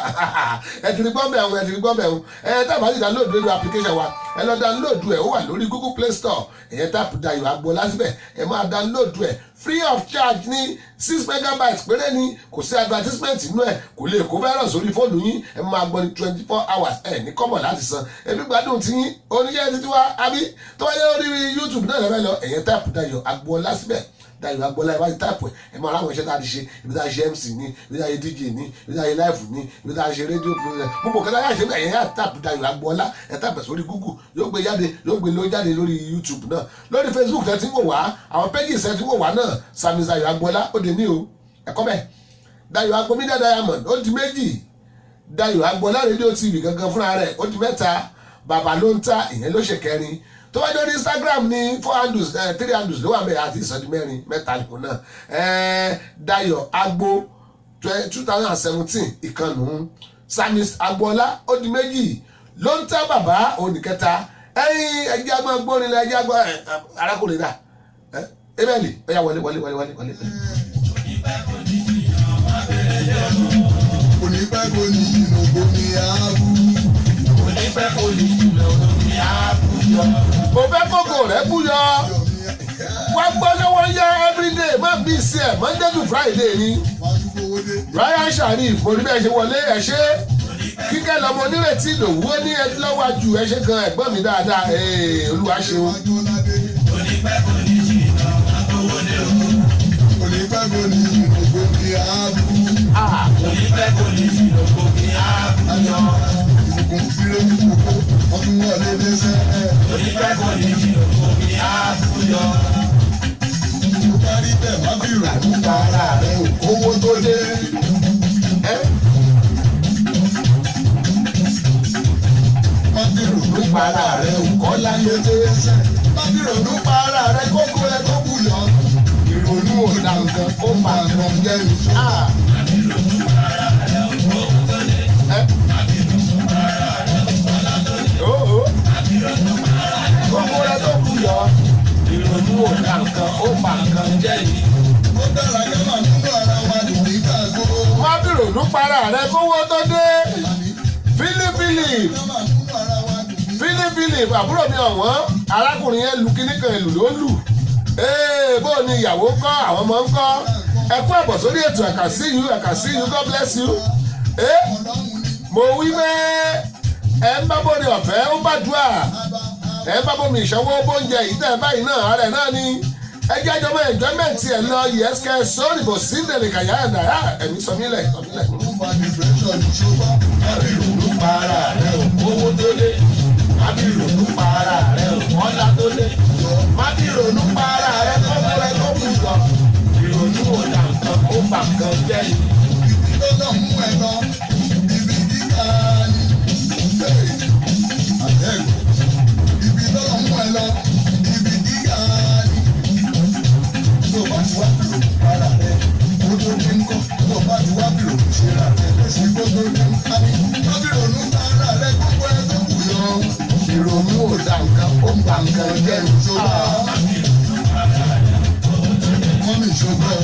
Ẹ ti rí gbọ́nbẹ̀ ọ̀hún, ẹ ti rí gbọ́nbẹ̀ ọ̀hún. Ẹ tábà sì download rédíò application wa, ẹ lọ download ẹ̀, ó wà lórí Google Play Store. Ẹ̀yẹn tap Dayọ̀ Agboola síbẹ̀, ẹ máa download ẹ̀ free of charge ní 6 megabytes péré ni, kò sí advertisement inú ẹ̀, kò lè kó virus sórí fóònù yín. Ẹ máa gbọ́ ní 24 hours, ẹ ní kọ́bọ̀ láti san. Ẹbí gbádùn ti yín oníṣẹ́ títí wá àbí tó wáyé lórí YouTube náà lẹ́fẹ̀ẹ́ lọ, ẹ̀yẹn tap Dayọ̀ Agboola síbẹ̀. Dayọ̀ Agboola ìwádìí táìpù ẹ̀, ẹ máa ráwọn iṣẹ́ tá a ti ṣe, ibi tá a ṣe MC ní, ibi tá a ṣe DJ ní, ibi tá a ṣe live ní, ibi tá a ṣe rédíò program, gbogbo nǹkan tá a ṣe ẹ̀yẹ́ yà tap Dayọ̀ Agboola ẹ̀ tap ẹ̀ sórí Google yóò gbé jáde, yóò gbé ló jáde lórí YouTube náà, lórí Facebook tẹ́ ti ń wò wá, àwọn pages tẹ́ ti ń wò wá náà. Sami Dayọ̀ Agboola ó dé ní o ẹ̀kọ́ bẹ́ẹ̀. Dayọ̀ Agbo Media Diamond ó di 2, Dayọ̀ Agboola rédíò TV gangan fúnra rẹ̀ ó di 3, bàbá ló ń ta ìyẹn ló ṣe kẹrin. Tó bá jẹ́ orí Instagram ní 4 handles 3 handles ló wà bẹ́ẹ̀ àti ìsọdí 4 mẹ́ta nìkan náà. Dayọ̀ Agbo 2017 ìkànnù Sami Agboola ó di 2, ló ń tẹ́ bàbá òní kẹta. Ẹ̀yin ẹ̀jẹ̀ agbọ́n gbórin lẹ ẹ̀jẹ̀ agbọ́n arákùnrin náà ebẹ́ẹ̀lì ọ̀yà wọlé wọlé wọlé wọlé wọlé. Onípẹ́ kò ní jìnnà omi ààbò. Onípẹ́ kò ní jìnnà omi ààbò yọ. Mo fẹ́ kókò rẹ̀ búyọ. Wá gbọ́ lọ́wọ́ yá everyday má bí sí ẹ̀ Monday to Friday ni. Ryan Sharif mo ní bẹ́ẹ̀ ṣe wọlé ẹ̀ ṣe. Kíkẹ́ lọmọ onírètí ìdòwú ó ní ẹni lọ́wọ́ ju ẹ ṣe gan ẹ̀gbọ́n mi dáadáa Olúwa ṣeun. Onípẹ́ kò ní jìnnà owó dé o. Onípẹ́ kò ní jìnnà omi ààbò. Onípẹ́ kò ní jìnnà omi ààbò yọ. Ìbùkún fílẹ̀ kókó ọdún wọlé dẹ́sẹ̀. Onípẹ́ kò ní jìnnà omi ààbò yọ. Tó bá rí bẹ́ẹ̀ má fi rònú pa ara rẹ̀ o, owó tó dé. Má fi rònú pa ara rẹ̀ o, kọ́lá tó dé. Má fi rònú pa ara rẹ̀ kókó ẹ tó bù yọ. Ìrònú ò dá nǹkan, ó bà nǹkan jẹ́ ni. Ah. Ẹ. Oh, oh. Gbogbo rẹ tó kù yọ. Ìrònú ò dá nǹkan, ó bà nǹkan jẹ́ ni. Ó dára ká máa múnú ara wa dùn nígbà gbogbo. Má bìrònú para rẹ kówó tó dé. Fílífìlì Ká máa múnú ara wa dùn ní. Fílífìlì, àbúrò mi ọ̀wọ́n, arákùnrin yẹn lu kíní kan, ìlú ló lù. Ee, bó ni ìyàwó ń kọ́, àwọn ọmọ ń kọ́? Ẹ kú àbọ̀ sórí ètò. I can see you, I can see you. God bless you. Ee, Ọlọ́run ni mo wí pé ẹ ń bá bóde ọ̀fẹ́, ó bá dùà. Ẹ ń bá bómi ìṣọwọ́ bóúnjẹ yìí tẹ̀ báyìí náà, ara ẹ̀ náà ni. Ẹ jẹ́ àjọmọ́ enjoyment ẹ̀ lọ yẹ́sìkẹ́ sórí bò sí ìdèlè kàyà ẹ̀ náírà ẹ̀mí sọmílẹ̀ sọmílẹ̀. Ó fa depression ní ṣọ́gbọ́n. Má fi ronú para rẹ o, owó tó dé. Má fi ronú para rẹ o, ọlá tó dé. Má fi ronú para rẹ kọ́kọ́ rẹ tó kù lọ. Ìrònú ò dà nǹkan, ó bà nǹkan jẹ́ ni. Ibi tó náà mú ẹ lọ, ibi gíga ni. Àbẹ́ẹ̀kọ́. Ibi tó náà mú ẹ lọ, ibi gíga ni. Tó o bá ti wá bìrò para rẹ, kó tó dé ńkọ́. Tó o bá ti wá bìrò ṣe ra rẹ, léṣe kó tó dé ńkọ́. Má bìrò nú para rẹ, gbogbo ẹ tó kù yọ. Ìrònú ò dà nǹkan, ó bà nǹkan jẹ́ ni. Mọ́mí ṣọgbọ́n.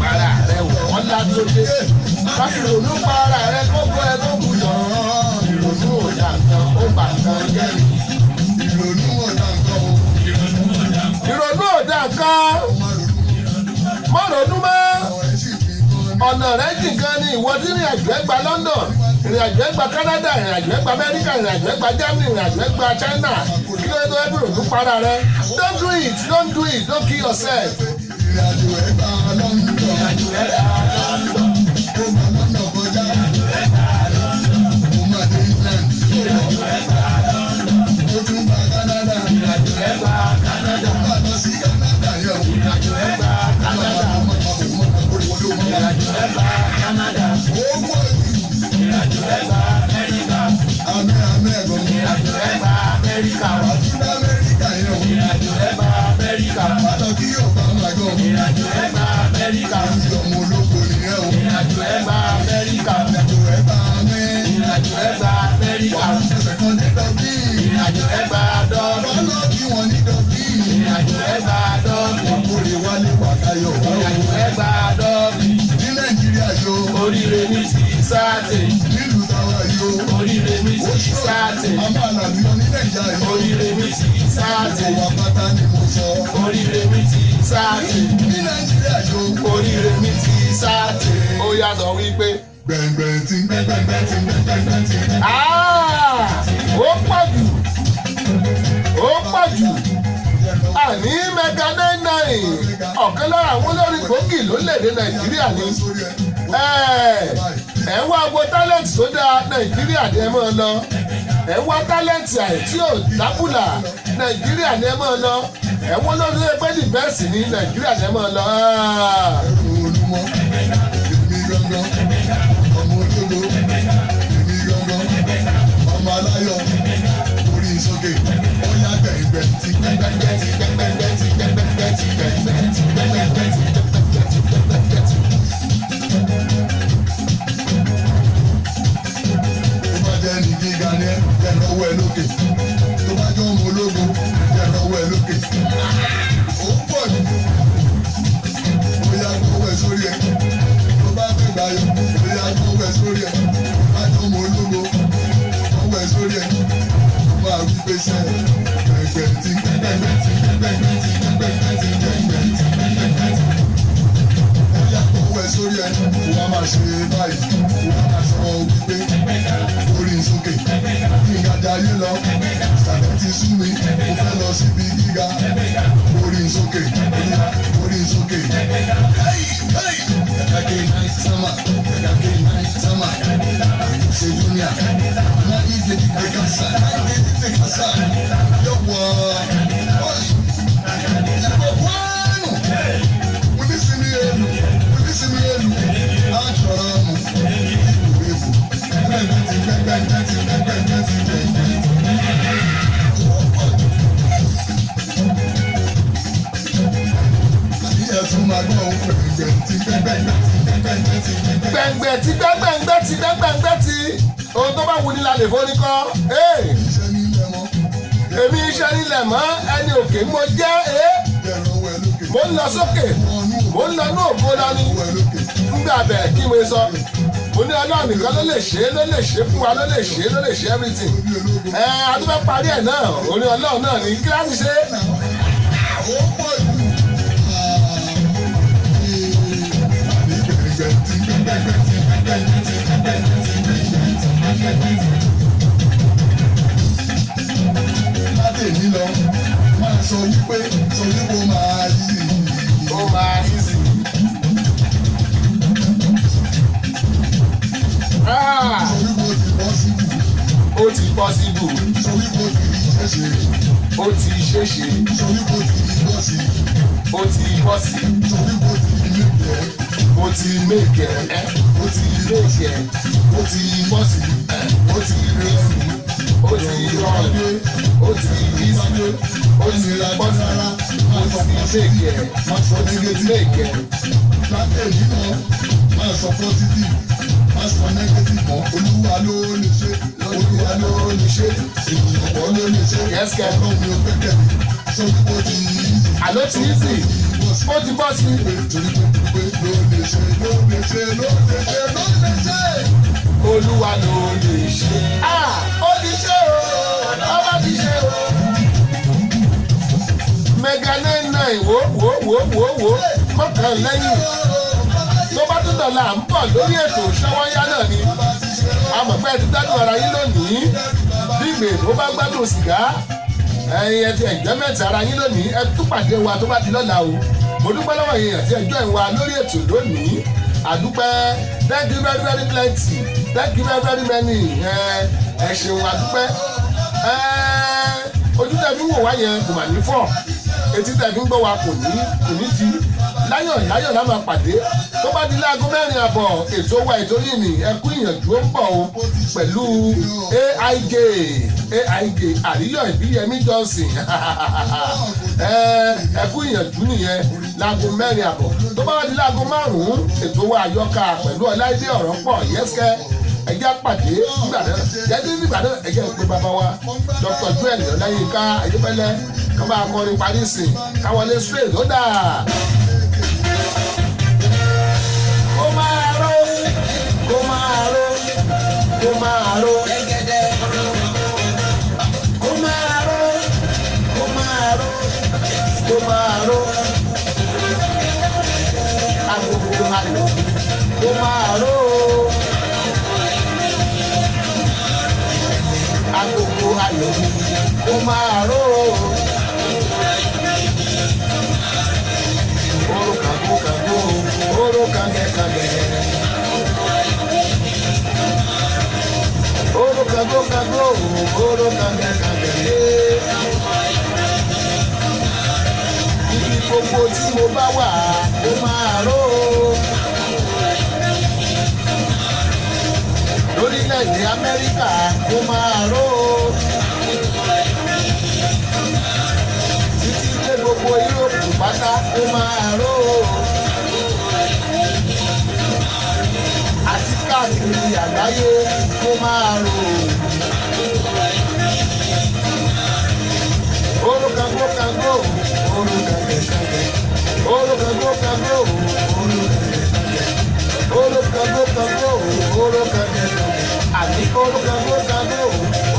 Para rẹ ò ọlá tó dé. Má fi ronú para rẹ kókó ẹ tó kù yọ. Ìrònú ò dà nǹkan, ó bà nǹkan jẹ́ ni. Ìrònú ọ̀dà nǹkan o. Ìrònú ò dà nǹkan, Má ronú má ronú mọ́. Ọ̀rẹ́ sì fi gan ni. Ọ̀nà rẹ jìn gan ni. Ìwọ tí ìrìn àjò ẹ gba London, ìrìn àjò ẹ gba Canada, ìrìn àjò ẹ gba America, ìrìn àjò ẹ gba Germany, ìrìn àjò ẹ gba China, kí ló dé tó ẹ bí ronú para rẹ? Don't do it, don't do it, don't kill yourself. Ìrìnàjò ẹ̀ gba London. Ìrìnàjò ẹ̀ gba London. Ó gba London kọjá. Mo máa dé England. Ìrìnàjò ẹ̀ gba London. Ó tún gba Canada. Ìrìnàjò ẹ̀ gba Canada. Ó máa lọ sí Canada yẹn o. Ìrìnàjò ẹ̀ gba Canada. Ìrìnàjò ẹ̀ gba Canada. Ó pọ̀ jù. Ìrìnàjò ẹ̀ gba Amẹ́ríkà. Àmì àmì ẹ̀gbọ́n. Ìrìnàjò ẹ̀ gba Amẹ́ríkà. Wàá tún dá Amẹ́ríkà yẹn o. Ìrìnàjò ẹ̀ gba Amẹ́ríkà. Wàá lọ kí Obama gan. Ìrìnàjò ẹ̀ gba Amẹ́ríkà. Ọmọ ológo nìyẹn o. Ìrìnàjò ẹ̀ gba Amẹ́ríkà. Ìrìnàjò ẹ̀ bá mi. Ìrìnàjò ẹ̀ gba Amẹ́ríkà. Wàá fẹsẹ̀ kan dé Dublin. Ìrìnàjò ẹ̀ gba Dublin. Wàá lọ kí wọn ní Dublin. Ìrìnàjò ẹ̀ gba Dublin. Wàkúrè wálé wàkáyọ̀ wá o. Ìrìnàjò ẹ̀ gba Dublin. Ní Nàìjíríà yo. Oríire mi ti sáàtì. Nílùú táwa yo. Oríire mi ti sáàtì. A máa làlùyọ ní Nàìjíríà yo. Oríire mi ti sáàtì. Gbogbo wa pátá ni mo sọ. Oríire mi ti sáàtì. Ní Nàìjíríà yo. Oríire mi ti sáàtì. Ó yàtọ̀ wípé Gbẹ̀ngbẹ̀ tí gbẹ̀ngbẹ̀ tí gbẹ̀ngbẹ̀ tí. Ah, ó pọ̀ jù, ó pọ̀ jù. Àní Mega 99, ọ̀kan lára àwọn olórin gbòógì lórílẹ̀‐èdè Nàìjíríà ni. Ẹ ń wá agbo talent tó dáa, Nàìjíríà ni ẹ máa lọ. Ẹ ń wá talent àìtí ò dábùlà, Nàìjíríà ni ẹ máa lọ. Ẹ wọ́n lórí ẹgbẹ́ the best ní Nàìjíríà ni ẹ máa lọ. Ah. Ẹrù olúmọ, èmi gangan, ọmọ ológo, èmi gangan, ọmọ aláyọ̀, orí sókè, ó yá gbẹ̀ngbẹ̀ tí gbẹ̀ngbẹ̀ tí gbẹ̀ngbẹ̀ tí gbẹ̀ngbẹ̀ tí gbẹ̀ngbẹ̀ tí gbẹ̀ngbẹ̀ tí gbẹ̀ngbẹ̀ tí gbẹ̀ngbẹ̀ tí. Tó bá jẹ́ ní gíga ní ẹ, jẹ́ lọ́wọ́ ẹ lókè. Tó bá jẹ́ ọmọ ológo, jẹ́ lọ́wọ́ ẹ lókè. Ó pọ̀ jù. Bóyá gbọ́wọ́ ẹ sórí ẹ. Tó bá fẹ́ gbàyọ̀, bóyá gbọ́wọ́ ẹ sórí ẹ. Tó bá jẹ́ ọmọ ológo, gbọ́wọ́ ẹ sórí ẹ. Máa wí pé sẹ́ gbẹ̀ngbẹ̀ tí gbẹ̀ngbẹ̀ tí gbẹ̀ngbẹ̀ tí gbẹ̀ngbẹ̀ tí gbẹ̀ngbẹ̀ tí gbẹ̀ngbẹ̀ tí. Bóyá gbọ́wọ́ ẹ sórí ẹ, kó wá máa ṣe báyìí, kó wá máa sọ wípé orí sókè. Kí n gàdá ayé lọ, ìsàlẹ̀ ti sú mi, mo fẹ́ lọ síbi gíga. Orí sókè, orí sókè. Hey, hey! Kàkàkì sama, kàkàkì sama, ṣe dúnìá. Na ìdè dìde kásá, na ìdè dìde kásá. Yọ̀wọ̀ ọ̀lì. Ìbò kwánù. Polisi elu, polisi elu. Achọrọ m ibu ebu. Gbẹ̀gbẹ̀ ti gbẹ̀gbẹ̀ ti gbẹ̀gbẹ̀ ti gbẹ̀gbẹ̀ ti. Àbí ẹ tún máa gbọ́ o. Gbẹ̀ngbẹ̀ tí gbẹ̀ngbẹ̀ tí gbẹ̀ngbẹ̀ tí ohun tó bá wuni la lè forí kọ́. Iṣẹ́ nílẹ̀ mọ́. Èmi iṣẹ́ nílẹ̀ mọ́, ẹni òkè mo jẹ́. Mo ń lọ sókè, mo ń lọ ní ògo lọ ni. Nígbà bẹ̀rẹ̀ kí mo sọ, mo ní Ọlọ́run nìkan ló lè ṣe é, ló lè ṣe é fún wa, ló lè ṣe é, ló lè ṣe everything. Ẹ adúfẹ́ parí ẹ̀ náà, orí Ọlọ́run náà ní kíláàsì ṣe. Ó pọ̀ jù. Àní gbẹ̀ngbẹ̀ tí gbẹ̀ngbẹ̀ tí gbẹ̀ngbẹ̀ tí gbẹ̀ngbẹ̀ tí gbẹ̀ngbẹ̀ tí. Láti èmi lọ, máa sọ wípé ó máa yí. Ó máa easy. Ah, Sọ wípé ó ti bọ́ síbù. Ó ti possible. Sọ wípé ó ti rí iṣẹ́ ṣe. Ó ti ṣeéṣe. Sọ wípé ó ti rí bọ́ sí. Ó ti bọ́ sí. Sọ wípé ó ti rí mẹ́tẹ̀ẹ́. Ó ti make ẹ̀. Ó ti rí make ẹ̀. Ó ti bọ́ sí. Ó ti rí rọrùn. Ó ti rọrùn, ó ti easy, ó ti bọ́ sí, ó ti make ẹ̀, Má sọ ó ti negative. make ẹ̀. Láti èyí lọ, máa sọ positive, má sọ negative mọ́. Olúwa ló lè ṣe, Olúwa ló lè ṣe, ènìyàn kọ́ ló lè ṣe. Yes, kẹ́. Ọlọ́run mi ò gbẹ́kẹ̀lé. Sọ wípé ó ti easy. Àló ti easy, ó ti bọ́ sí. Torí pé ló lè ṣe, ló lè ṣe, ló lè ṣe, ló lè ṣe. Olúwa ló lè ṣe. Ah, ó ti ṣe o, ọba ti ṣe o. Mega 99, wo wo wo wo wo, mọ́kàn lẹ́yìn. Tó bá tún dọ̀la, à ń bọ̀ lórí ètò Ṣọ́wọ́nyá náà ni. A mọ̀ pé ẹ ti gbádùn ara yín lónìí. Bí ìgbè tó bá gbádùn sìgá, ẹ̀yin ẹ ti enjoyment ara yín lónìí, ẹ tún pàdé wa tó bá di lọ́la o. Mo dúpẹ́ lọ́wọ́ yín àti ẹjọ́ ìwà lórí ètò lónìí. Àdúpẹ́, thank you very very plenty, thank you very very many. Ẹ ṣeun, àdúpẹ́. Ẹ ojú tẹ̀ fi ń wò wá yẹn kò mà ní fọ́, etí tẹ̀ fi ń gbọ́ wa kò ní di. Láyọ̀ láyọ̀ la máa pàdé tó bá di láago 4:30. Ètò wa, ètò yìí ní ẹ kú ìyànjú, ó ń bọ̀ o pẹ̀lú AIJ AIJ Àríyọ̀ Ìbíyẹmí Johnson. Ẹ kú ìyànjú nìyẹn láago 4:30. Tó bá wá di láago 5, ètò wa àyọkà pẹ̀lú Ọláìdé ọ̀rọ̀ pọ̀. Yẹ́sìkẹ́, ẹjẹ́ pàdé nígbà náà. Jẹ́jẹ́ nígbà náà, ẹjẹ́ pé bàbá wa Dr. Joel Ọláyínká Ayébẹ́lẹ́ kọ́ bá akọrin parí sìn káwọlé straight ó dà. Kó máa ró, kó máa ró, kó máa ró, kó máa ró, kó máa ró, kó máa ró, agogo ayọ̀, kó máa ró, agogo ayọ̀, kó máa ró. Oro kàngó kàngó, oro kàngẹ́ kàngẹ́. Oro kàngó kàngó, oro kàngẹ́ kàngẹ́. Ibi gbogbo tí mo bá wà, ó máa ró. Lórílẹ̀-èdè Amẹ́ríkà, ó máa ró. Títí dé gbogbo Yúróòpù pátá, ó máa ró. Àti káàkiri àgbáyé, ó máa ró. Oro kàngó kàngó, oro kàngẹ́ kàngẹ́. Oro kàngó kàngó, oro kàngẹ́ kàngẹ́. Oro kàngó kàngó, oro kàngẹ́ kàngẹ́. Àní oro kàngó kàngó,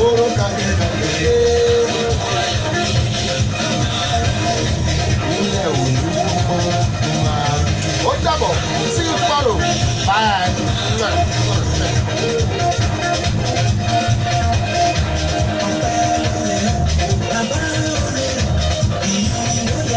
oro kàngẹ́ kàngẹ́.